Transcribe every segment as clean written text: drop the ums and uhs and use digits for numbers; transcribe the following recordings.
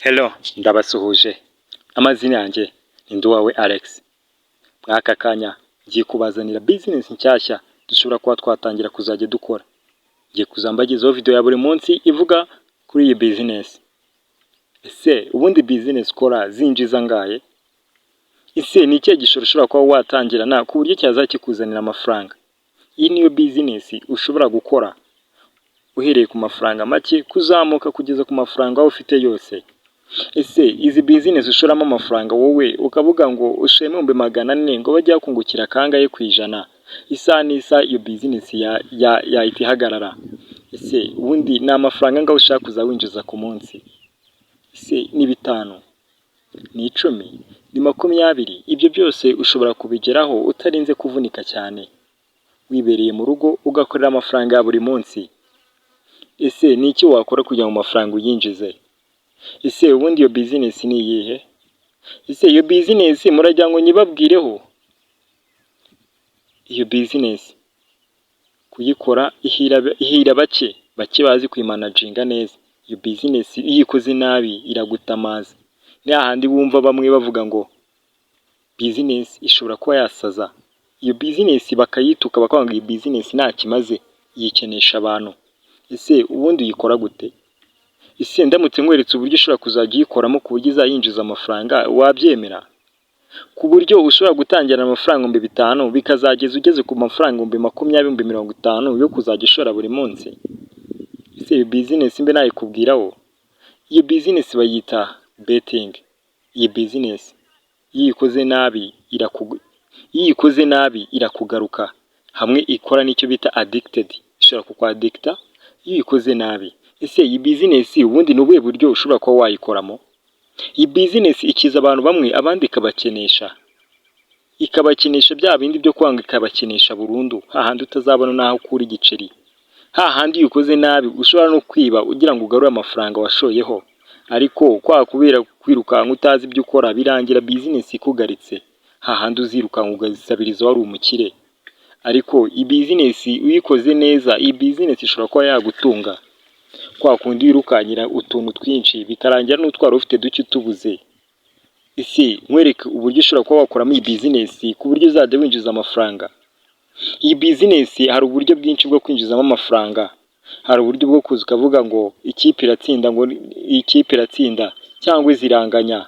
Hello, ndabasuhuje, amazina yanjye ni Nduwawe Alex. Muri aka kanya ngiye kubazanira business nshyashya dushobora kuba twatangira kuzajya dukora. Ngiye kuza mbagezaho video ya buri munsi ivuga kuri iyi business. Ese ubundi business ukora zinjiza angahe? Ese ni ikihe gishoro ushobora kuba watangirana ku buryo cyazajya kikuzanira amafaranga? Iyi niyo business ushobora gukora uhereye ku mafaranga make kuzamuka kugeza ku mafaranga waba ufite yose. Ese izi business ushoramo amafaranga, wowe ukavuga ngo ushoyemo 400,000 ngo bajye bakungukira kangahe ku ijana, isaha n'isaha iyo business yahita ihagarara. Ese ubundi ni amafaranga angahe ushaka kuza winjiza ku munsi? Ese ni 5? Ni 10? Ni 20? Ibyo byose ushobora kubigeraho utarinze kuvunika cyane, wibereye mu rugo ugakorera amafaranga ya buri munsi. Ese ni iki wakora kugira ngo amafaranga uyinjize? Ese ubundi iyo business ni iyihe? Ese iyo business muragira ngo nyibabwireho? Iyo business kuyikora ihira bake, bake bazi kuyimanaginga neza. Iyo business iyo uyikoze nabi iragutamaza. Ni hahandi wumva bamwe bavuga ngo business ishobora kuba yasaza. Iyo business bakayituka, bakavuga ngo iyi business ntacyo imaze, yikenesha abantu. Ese ubundi uyikora gute? Ese ndamutse nkweretse uburyo ushobora kuzajya uyikoramo ku buryo izayinjiza amafaranga, wabyemera? Ku buryo ushobora gutangirana amafaranga 5000 bikazageza ugeze ku mafaranga 20,000, 50,000 yo kuzajya ushora buri munsi? Ese iyo business mbe nayikubwiraho? Iyo business bayita betting. Iyi business iyo uyikoze nabi irakugaruka, hamwe ikora n'icyo bita addicted, ishobora kukwadikita iyo uyikoze nabi. Ese iyi business ubundi ni ubuhe buryo ushobora kuba wayikoramo? Iyi business ikiza abantu bamwe, abandi ikabakenesha, ikabakenesha bya bindi byo kwanga, ikabakenesha burundu, hahandi utazabona n'aho ukura igiceri, hahandi iyo ukoze nabi ushobora no kwiba ugira ngo ugarure amafaranga washoyeho, ariko kwa kubera kwirukanka utazi ibyo ukora birangira business ikugaritse, hahandi uzirukanka ugasabiriza wari umukire. Ariko iyi business uyikoze neza, iyi business ishobora kuba yagutunga. Kwa kundi wirukankira utuntu twinshi bikarangira n'utwo ufite duke utubuze. Ese nkwereke uburyo ushobora kuba wakoramo iyi business ku buryo uzajya winjiza amafaranga? Iyi business hari uburyo bwinshi bwo kwinjizamo amafaranga. Hari uburyo bwo kuza ukavuga ngo ikipe iratsinda, ngo ikipe iratsinda cyangwa ziranganya.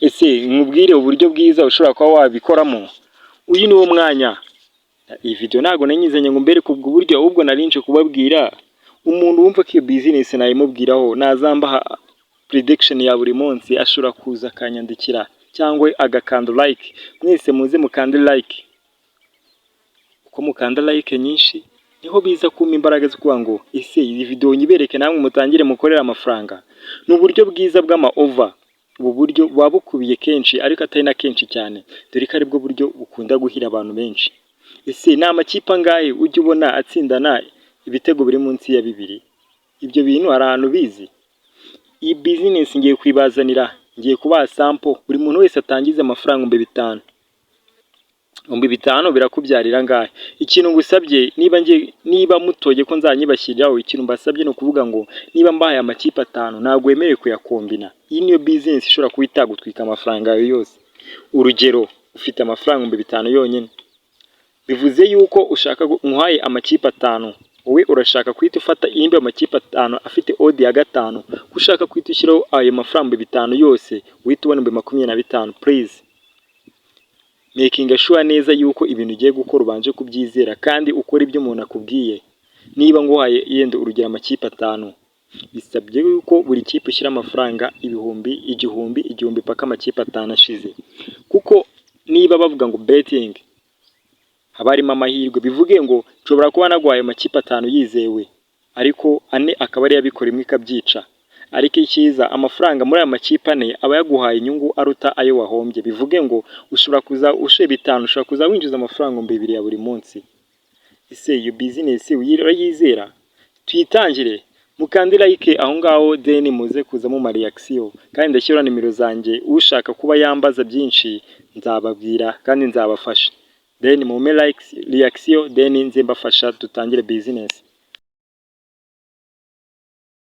Ese nkubwire uburyo bwiza ushobora kuba wabikoramo? Uyu ni wo mwanya. Iyi video ntabwo nari ngo mbereke ubwo buryo, ahubwo nari nje kubabwira umuntu wumva ko iyo business nayimubwiraho, nazambaha prediction ya buri munsi, ashobora kuza akanyandikira cyangwa agakanda like. Mwese muze mukande like. Uko mukanda like nyinshi niho biza kumpa imbaraga zo kuvuga ngo ese iyi video nyibereke namwe mutangire mukorere amafaranga. Ni uburyo bwiza bw'ama over. Ubu buryo buba bukubiye kenshi ariko atari na kenshi cyane, dore ko aribwo buryo bukunda guhira abantu benshi. Ese ni amakipe angahe ujya ubona atsindana ibitego biri munsi ya 2? Ibyo bintu hari ahantu ubizi? Iyi business ngiye kuyibazanira, ngiye kubaha sample, buri muntu wese atangize amafaranga 5000. 5000 birakubyarira angahe? Ikintu ngusabye, niba ngiye, niba mutoye ko nzanyibashyiriraho, ikintu mbasabye ni ukuvuga ngo niba mbahaye amakipe atanu, ntabwo wemerewe kuyakombina. Iyi niyo business ishobora kuba itagutwika amafaranga yawe yose. Urugero, ufite amafaranga 5000 yonyine, bivuze yuko ushaka nkuhaye amakipe atanu, wowe urashaka guhita ufata iyindi amakipe atanu afite odd ya 5, ko ushaka guhita ushyiraho ayo mafaranga 5000 yose, uhita ubona 25,000. Please making sure neza yuko ibintu ugiye gukora ubanje kubyizera kandi ukora ibyo umuntu akubwiye. Niba nguhaye yenda urugero amakipe atanu, bisabye yuko buri kipe ushyira amafaranga ibihumbi igihumbi igihumbi paka amakipe atanu ashize, kuko niba bavuga ngo betting haba harimo amahirwe, bivuge ngo nshobora kuba naguhaye amakipe atanu yizewe, ariko ane akaba ariyo abikora, imwe ikabyica. Ariko icyiza, amafaranga muri aya makipe ane aba yaguhaye inyungu aruta ayo wahombye. Bivuge ngo ushobora kuza ushoye 5, ushobora kuza winjiza amafaranga 2000 ya buri munsi. Ese iyo business urayizera? Tuyitangire? Mukande like aho ngaho, then muze kuzamo ma reaction, kandi ndashyiraho nimero zanjye, ushaka kuba yambaza byinshi nzababwira kandi nzabafasha. Then mumpe like, reaction, then nze mbafasha dutangire business.